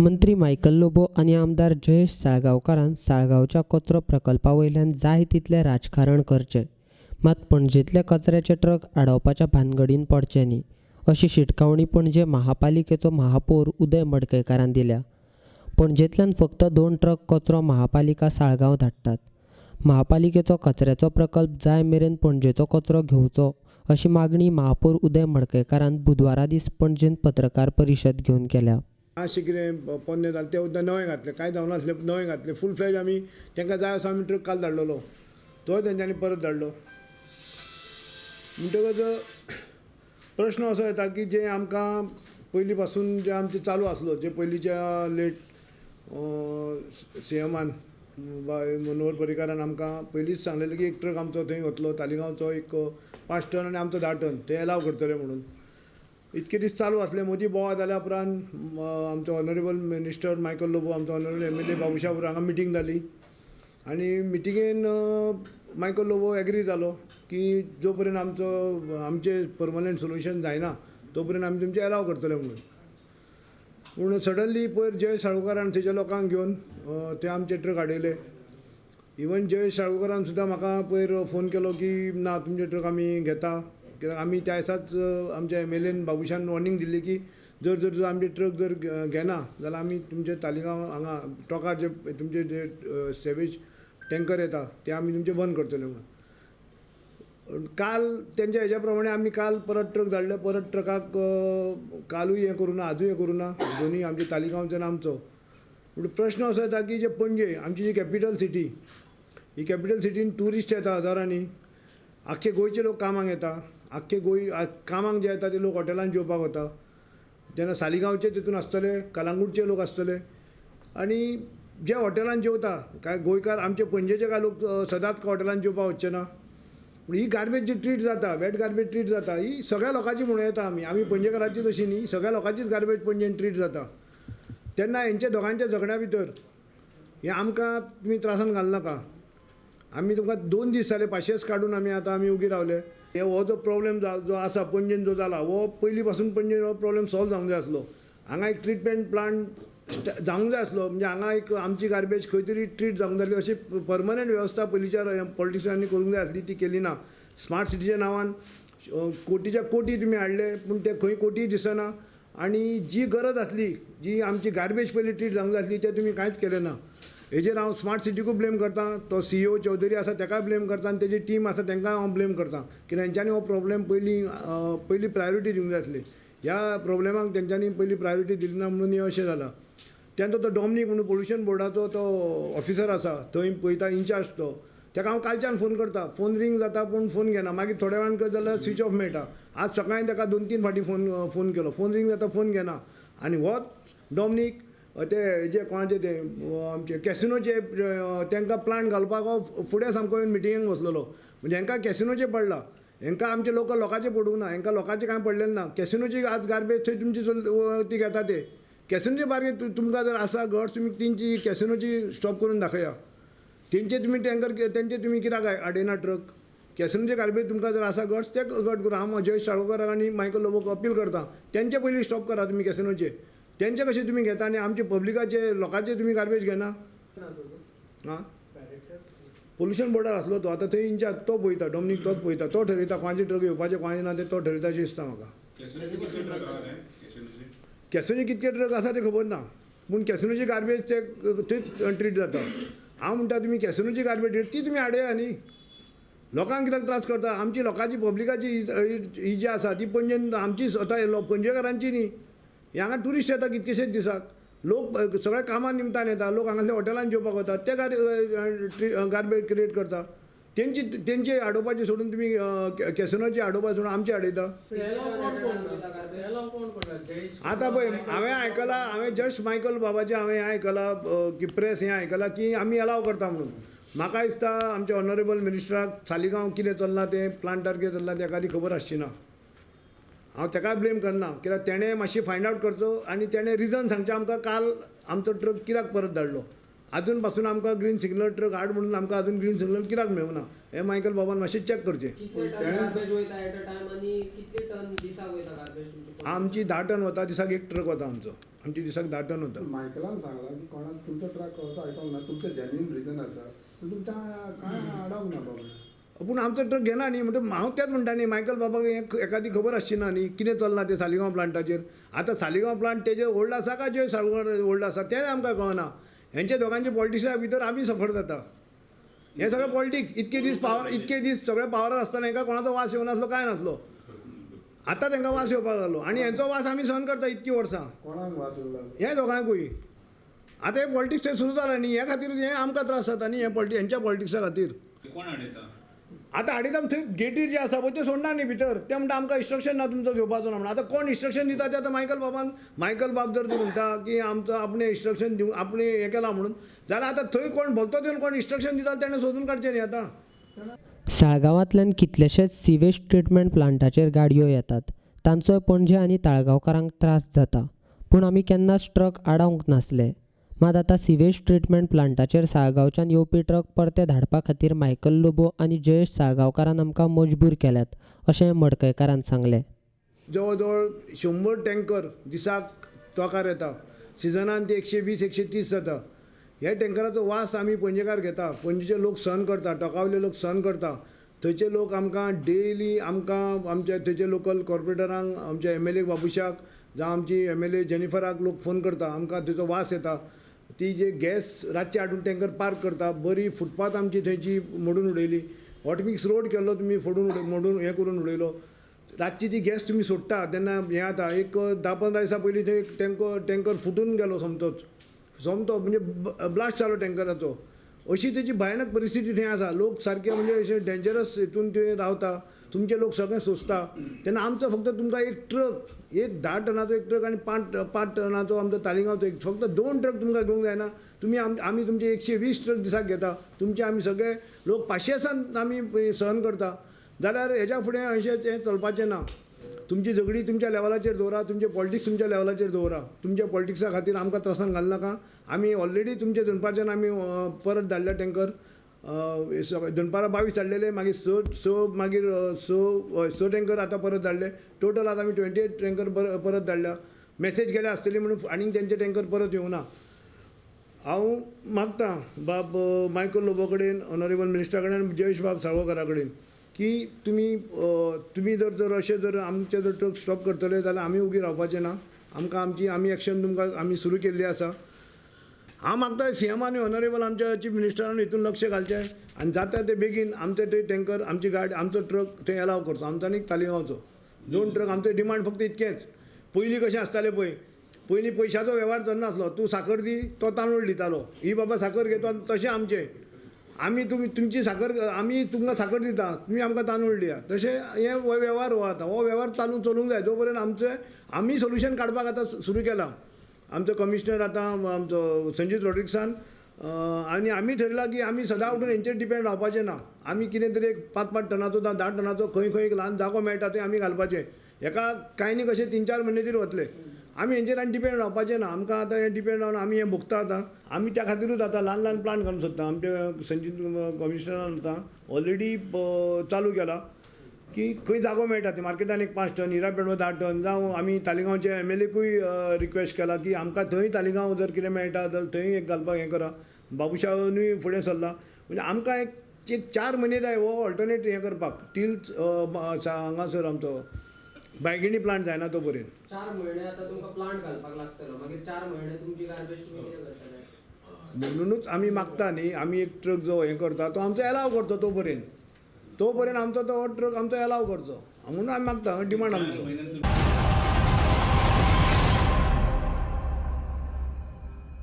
मंत्री मायकल लोबो आनी आमदार जयेश साळगांवकारान साळगांवच्या कचरो प्रकल्पा वयल्यान जाय तितलें राजकारण करचें, मात पणजेंतले कचऱ्याचे ट्रक आडावपाच्या भानगडीन पडचे न्ही अशी शिटकावणी पणजे महापालिकेचो महापौर उदय मडकयकारान दिल्या. पणजेंतल्यान फक्त 2 ट्रक कचरो महापालिका साळगांव धाडटात. महापालिकेचो कचऱ्याचो प्रकल्प जाय मेरेन पणजेचो कचरो घेवचो अशी मागणी महापौर उदय मडकयकारान बुधवारा दीस पणजेंत पत्रकार परिशद घेवन केल्या. अशें कितें पोन्नें जालें तें सुद्दां नवें घातलें, कांय जावनासलें नवें घातलें. फूल फ्लॅज आमी तांकां जाय असो आमी ट्रक काल धाडलेलो, तो तेंच्यांनी परत धाडलो. म्हणटकच प्रश्न असो येता की जे आमकां पयलीं पासून जे आमचें चालू आसलो, जे पयलींच्या लेट सीएमान मनोहर पर्रीकारान आमकां पयलींच सांगलेलें की एक ट्रक आमचो थंय वतलो, तालिगांवचो एक 5 टन आनी आमचो 10 टन ते एलाव करतले म्हणून. इतके दीस चालू आसले. मदीं बोवा जाल्या उपरांत आमचो ऑनरेबल मिनिस्टर मायकल लोबो, आमचो ऑनरेबल MLA बाबुशा हांगा मिटींग जाली आनी मिटिंगेन मायकल लोबो एग्री जालो की जो पर्यंत आमचो आमचें परमनंट सोल्युशन जायना तो पर्यंत आमी तुमचें एलाव करतले म्हणून. पूण सडनली पयर जयेश साळगांवकारान थंयच्या लोकांक घेवन ते आमचे ट्रक हाडयले. इवन जयेश साळगांवकारान सुद्दां म्हाका पयर फोन केलो की ना तुमचे ट्रक आमी घेता, कित्याक आमी त्या दिसाच आमच्या MLAन बाबुशान वॉर्निंग दिल्ली की जर जर जर आमचे ट्रक जर घेना जाल्यार आमी तुमचे तालिगांव हांगा ट्रकार जे तुमचे जे सेवेज टँकर येता ते आमी तुमचे बंद करतले म्हणून. काल तेंच्या हेज्या प्रमाणे आमी काल परत ट्रक धाडले. परत ट्रकाक कालूय हें करूं ना, आजूय हें करूं ना, दोनूय आमचे तालिगांवचो आनी आमचो. पूण प्रश्न असो येता की जे पणजे आमची जी कॅपिटल सिटी, ही कॅपिटल सिटीन ट्युरिस्ट येता हजारांनी, आख्खे गोंयचे लोक कामाक येता, आख्खे गोंय कामाक जे येता ते लोक हॉटेलान जेवपाक वता. तेन्ना सालिगांवचे तितून आसतले, कलांगूटचे लोक आसतले आनी जे हॉटेलान जेवता कांय गोंयकार आमचे पणजेचे कांय लोक सदांच हॉटेलान जेवपाक वचचे ना. पूण ही गार्बेज जी ट्रीट जाता, वेट गार्बेज ट्रीट जाता, ही सगळ्या लोकांची म्हणूं येता. आमी आमी पणजेकारांची तशी न्ही, सगळ्या लोकांचीच गार्बेज पणजेन ट्रीट जाता. तेन्ना हेंच्या दोगांच्या झगड्या भितर हें आमकां तुमी त्रासान घालनाका. आमी तुमकां 2 दीस जाले पाशेंस काडून आमी आतां आमी उगी रावले. हे हो जो प्रॉब्लेम जो आसा पणजेन जो जाला हो पयलीं पासून पणजेन हो प्रॉब्लेम सॉल्व जावंक जाय आसलो. हांगा एक ट्रिटमेंट प्लांट जावंक जाय आसलो, म्हणजे हांगा एक आमची गार्बेज खंय तरी ट्रीट जावंक जाय आसली, अशी परमनंट वेवस्था पयलींच्या पॉलिटिशियनांनी करूंक जाय आसली, ती केली ना. स्मार्ट सिटीच्या नांवान कोटीच्या कोटी तुमी हाडले, पूण ते खंय कोटी दिसना. आनी जी गरज आसली, जी आमची गार्बेज पयलीं ट्रीट जावंक जाय आसली, तें तुमी कांयच केलें ना. हेजेर हांव स्मार्ट सिटीकूय ब्लेम करता, तो CEO Chaudhary आसा ताकाय ब्लेम करता आनी तेजी टीम आसा तांकां हांव ब्लेम करता की तेंच्यांनी हो प्रॉब्लेम पयलीं पयलीं प्रायोरिटी दिवंक जाय आसली. ह्या प्रॉब्लेमाक तेंच्यांनी पयलीं प्रायोरिटी दिली ना म्हणून हें अशें जालां. तेन्ना तो डॉमनीक म्हणून पोल्युशन बोर्डाचो तो ऑफिसर आसा थंय पळयता इन्चार्ज तो, ताका हांव कालच्यान फोन करता, फोन रिंग जाता पूण फोन घेना. मागीर थोड्या वेळान कळत जाल्यार स्विच ऑफ मेळटा. आज सकाळीं ताका 2-3 फावटी फोन केलो, फोन रिंग जाता फोन घेना. आनी होच डॉमनीक ते जे कोणाचे ते आमचे कॅसिनोचे तांकां प्लांट घालपाक हो फुडें सामको येवन मिटिंगेक बसलेलो. म्हणजे हांकां कॅसिनोचें पडलां, हांकां आमचे लोक लोकांचें पडूंक ना, हांकां लोकांचें कांय पडलेलें ना. कॅसिनोची आज गार्बेज थंय तुमची ती घेता ते कॅसिनोचे बारगे तुमकां जर आसा गट्स तुमी तेंची कॅसिनोची स्टॉप करून दाखया. तेंचे तुमी टँकर तेंचे तुमी कित्याक हाडयना ट्रक. कॅसिनोचे गार्बेज तुमकां जर आसा गट्स ते गट करून हांव जयेश साळगांवकार आनी मायकल लोबोक अपील करता, तेंचे पयलीं स्टॉप करा तुमी कॅसिनोचे. तेंचे कशें तुमी घेता आनी आमचे पब्लिकाचे लोकांचे तुमी गार्बेज घेना. आं, पोल्युशन बोर्डार आसलो तो, आतां थंय इन्चार्ज तो पळयता, डॉमनीक तोच पळयता, तो ठरयता कोणाचे ट्रक येवपाचे कोणाचे ना ते तो ठरयता अशें दिसता म्हाका. कॅसिनोचे कितके ट्रक आसा ते खबर ना, पूण कॅसिनोची गार्बेज ते थंय ट्रीट जाता. हांव म्हणटा तुमी कॅसिनोची गार्बेज ट्रीट ती तुमी हाडया न्ही, लोकांक कित्याक त्रास करता. आमची लोकांची पब्लिकाची ही जी आसा ती पणजेन आमची स्वता पणजेकारांची न्ही. हांगा ट्युरिस्ट येता कितकेशेच दिसाक, लोक सगळ्या कामा निमतान येता, लोक हांगासरल्या हॉटेलान जेवपाक वता, ते गार्बेज क्रिएट करता. तेंची तेंचे हाडोवपाचे सोडून तुमी कॅसिनोचे हाडोवपाचे सोडून आमचे हाडयता. आतां पळय हांवें आयकलां, हांवें जस्ट मायकल बाबाचें हांवें हें आयकलां की प्रेस हें आयकलां की आमी एलाव करता म्हणून. म्हाका दिसता आमच्या ऑनरेबल मिनिस्टराक सालिगांव कितें चल्लां तें प्लांटार कितें चल्लां तें एखादी खबर आसची ना. हांव ताकाय ब्लेम करना, कित्याक तेणें मातशें फायंड आवट करचो आनी तेणें रिजन सांगचें आमकां काल आमचो ट्रक कित्याक परत धाडलो. आजून पासून आमकां ग्रीन सिग्नल ट्रक हाड म्हणून आमकां अजून ग्रीन सिग्नल कित्याक मेळूंक ना हें मायकल बाबान मातशें चॅक करचें. कितले टन गार्बेज वयता एट अ टायम आनी कितले टन दिसाक वयता गार्बेज तुमचे? आमची 10 टन वता दिसाक, एक ट्रक वता आमचो, आमची दिसाक 10 टन वता. मायकलान सांगलां की कोणाक तुमचो ट्रक वचो आयकोंक ना, तुमचें जेन्युइन रिजन आसा, पूण तुमच्या कांय आडावंक ना बाबा. पूण आमचो ट्रक घेना न्ही, म्हणटा हांव तेंच म्हणटा न्ही, मायकल बाबाक हें एकादी खबर आसची ना न्ही कितें चल्लां तें सालिगांव प्लांटाचेर. आतां सालिगांव प्लांट तेजेर होल्ड आसा काय जे साळगांव होल्ड आसा तेंच आमकां कळना. हेंच्या दोगांच्या पॉलिटिक्सा भितर आमी सफर जाता. हें सगळें पॉलिटिक्स. इतके दीस पावर, इतके दीस सगळे पावरार आसतना हेंकां कोणाचो वास येवनासलो, कांय नासलो. आतां तेंकां वास येवपाक लागलो आनी हेंचो वास आमी सहन करता इतकीं वर्सां. कोणाक वास येवंक लागलो? हे दोगांकूय. आतां हें पॉलिटिक्स थंय सुरू जालां न्ही, हे खातीर हें आमकां त्रास जाता न्ही, हें पॉलिटिक्स हेंच्या पॉलिटिक्सा खातीर. कोण हाडयता आतां? हाडयता थंय गेटीर जे आसा पळय ते सोडना न्ही भितर. ते म्हणटा आमकां इन्स्ट्रक्शन ना तुमचो घेवपाचो ना म्हणून. आतां कोण इन्स्ट्रक्शन दिता तें आतां मायकल बाबान, मायकल बाब जर म्हणटा की आमचो आपणें इन्स्ट्रक्शन दिवं आपणें हें केलां म्हणून, जाल्यार आतां थंय कोण भलतो येवन कोण इन्स्ट्रक्शन दिता तेणें सोदून काडचें न्ही आतां. साळगांवांतल्यान कितलेशेच सिवेज ट्रिटमेंट प्लांटाचेर गाडयो येतात, तांचोय पणजे आनी ताळगांवकारांक त्रास जाता. पूण आमी केन्नाच ट्रक आडावंक नासले. मात आतां सिवेज ट्रिटमेंट प्लांटाचेर साळगांवच्यान येवपी ट्रक परते धाडपा खातीर मायकल लोबो आनी जयेश साळगांवकारान आमकां मजबूर केल्यात अशें मडकयकारान सांगलें. जवळ जवळ 100 टँकर दिसाक तोकार येता, सिजनान ते 120 130 जाता. ह्या टँकराचो वास आमी पणजेकार घेता, पणजेचे लोक सहन करता, टोकावले लोक सहन करता. थंयचे लोक आमकां डेली आमकां आमच्या थंयचे लोकल कॉर्पोरेटरांक, आमच्या MLA बाबुशाक जावं आमची MLA जेनिफराक लोक फोन करता, आमकां थंयचो वास येता. ती जे गॅस रातचे हाडून टँकर पार्क करता, बरी फुटपाथ आमची थंयची मोडून उडयली, हॉटमिक्स रोड केल्लो तुमी फोडून मोडून हें करून उडयलो. रातची ती गॅस तुमी सोडटा तेन्ना हें जाता. एक 10-15 दिसां पयलीं थंय एक टँकर फुटून गेलो सोमतोच, सोमतो म्हणजे ब्लास्ट जालो टँकराचो. अशी तेची भयानक परिस्थिती थंय आसा. लोक सारके म्हणजे अशे डेंजरस हितून ते रावता, तुमचे लोक सगळें सोंसता. तेन्ना आमचो फक्त तुमकां एक ट्रक, एक 10 टनाचो एक ट्रक आनी 5 टनाचो आमचो तालिगांवचो एक, फक्त 2 ट्रक तुमकां घेवंक जायना. तुमी आमी तुमचे 120 ट्रक दिसाक घेता, तुमचे आमी सगळे लोक पाशेंसान आमी सहन करता. जाल्यार हेज्या फुडें अशें तें चलपाचें ना. तुमची झगडी तुमच्या लेवलाचेर दवरा, तुमचे पॉलिटिक्स तुमच्या लेवलाचेर दवरा. तुमच्या पॉलिटिक्सा खातीर आमकां त्रासान घालनाका. आमी ऑलरेडी तुमचे दनपारच्यान आमी परत धाडल्या टँकर, दनपारां 22 धाडलेले, मागीर 6 मागीर 6 टँकर आतां परत धाडले. टोटल आतां आमी 28 टँकर परत धाडल्या. मॅसेज गेल्या आसतली म्हणून आनीक तेंचे टँकर परत येवना. हांव मागतां बाब मायकल लोबो कडेन, ऑनरेबल मिनिस्टरा कडेन, जयेश बाब साळगांवकारा कडेन की तुमी तुमी जर जर अशें जर आमचे जर ट्रक स्टॉप करतले जाल्यार आमी उगी रावपाचें ना. आमकां आमची आमी एक्शन तुमकां आमी सुरू केल्ली आसा. हांव मागता CM आनी ऑनरेबल आमच्या चीफ मिनिस्टरान हितून लक्ष घालचें आनी जाता ते बेगीन आमचे ते टँकर, आमची गाडी, आमचो ट्रक थंय एलाव करचो. आमचो आनी तालिगांवचो 2 ट्रक. आमचो डिमांड फक्त इतकेंच. पयलीं कशें आसतालें पळय, पयलीं पयशाचो वेव्हार चलनासलो. तूं साकर दी, तो तांदूळ दितालो, ही बाबा साकर घेतो. तशें आमचें, आमी तुमी तुमची साकर, आमी तुमकां साकर दिता, तुमी आमकां तांदूळ दिया. तशें हें वेव्हार हो आतां हो वेव्हार चलूंक जाय. जो पर्यंत आमचें आमी सोल्युशन काडपाक आतां सुरू केलां. आमचो कमिशनर आतां आमचो संजीत रॉड्रिक्सान आनी आमी ठरयलां की आमी सदां उठून हेंचेर डिपेंड रावपाचें ना. आमी कितें तरी एक 5-5 टनाचो 10 टनाचो खंय खंय एक ल्हान जागो मेळटा थंय आमी घालपाचें. हेका कांय न्ही कशें 3-4 म्हयने तरी वतले. आमी हेंचेर आनी डिपेंड रावपाचें ना. आमकां आतां हें डिपेंड रावन आमी हें भोगता आतां. आमी त्या खातीरूच आतां ल्हान ल्हान प्लांट घालूंक सोदता. आमच्या संजीत कमिशनरान आतां ऑलरेडी चालू केला की खंय जागो मेळटा ते मार्केटान एक 5 टन, हिरापेडो 10 टन. जावं आमी तालिगांवच्या MLA request केला की आमकां थंय तालिगांव जर कितें मेळटा जाल्यार थंय एक घालपाक हें करा. बाबुशानूय फुडें सरला. म्हणजे आमकां एक 4 म्हयने जाय हो ऑल्टरनेट हें करपाक टील हांगासर आमचो बायगिणी प्लांट जायना तो पर्यंत. 4 म्हयने आतां तुमकां प्लांट घालपाक लागतलो, मागीर 4 म्हयने तुमची गार्बेज तुमी कितें करतले? म्हणुनूच आमी मागता न्ही, आमी एक ट्रक जो हें करता तो आमचो एलाव करचो तो पर्यंत, तो पर्यंत आमचो तो ट्रक आमचो एलाव करचो म्हणून आमी मागता, डिमांड आमचो.